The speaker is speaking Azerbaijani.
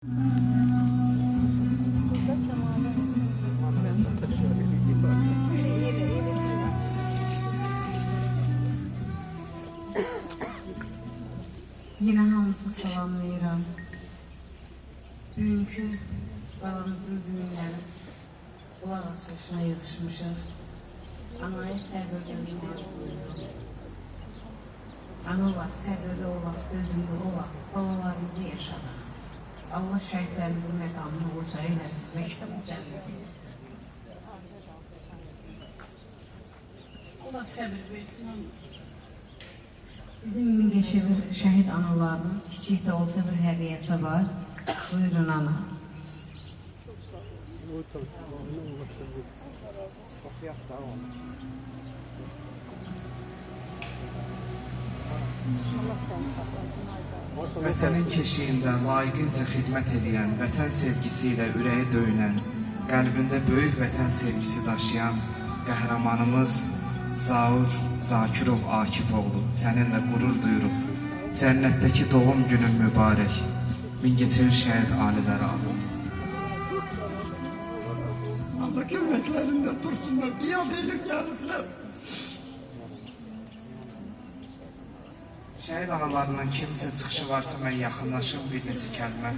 Yenə hamısını salamlayıram. Bugünkü balamızın düyünləri qulaq açılışına yığışmışıq. Anaya səbirli olmaq. Ana olaq, səbirli olaq, dözümlü olaq, balalarımızı yaşadıq. Allah şəhidlərimizin məqamını uca eləsin, məkan cənnət. Allah səbir versin ona. Bizim Mingəçevir şəhid analarının kiçik də olsa bir hədiyyəsi var. Buyurun ana. Vətənin keşiyində layiqincə xidmət edən, vətən sevgisi ilə ürəyi döyünən, qəlbində böyük vətən sevgisi daşıyan qəhrəmanımız Zaur Zakirov Akifoğlu, səninlə qürur duyuruq. Cənnətdəki doğum günün mübarək. Mingəçevir şəhid ailələri adına. Allah köməklərində dursunlar. Qiyam elib gəliblər. Şəhid analarından kimsə çıxışı varsa mən yaxınlaşım bir neçə kəlmə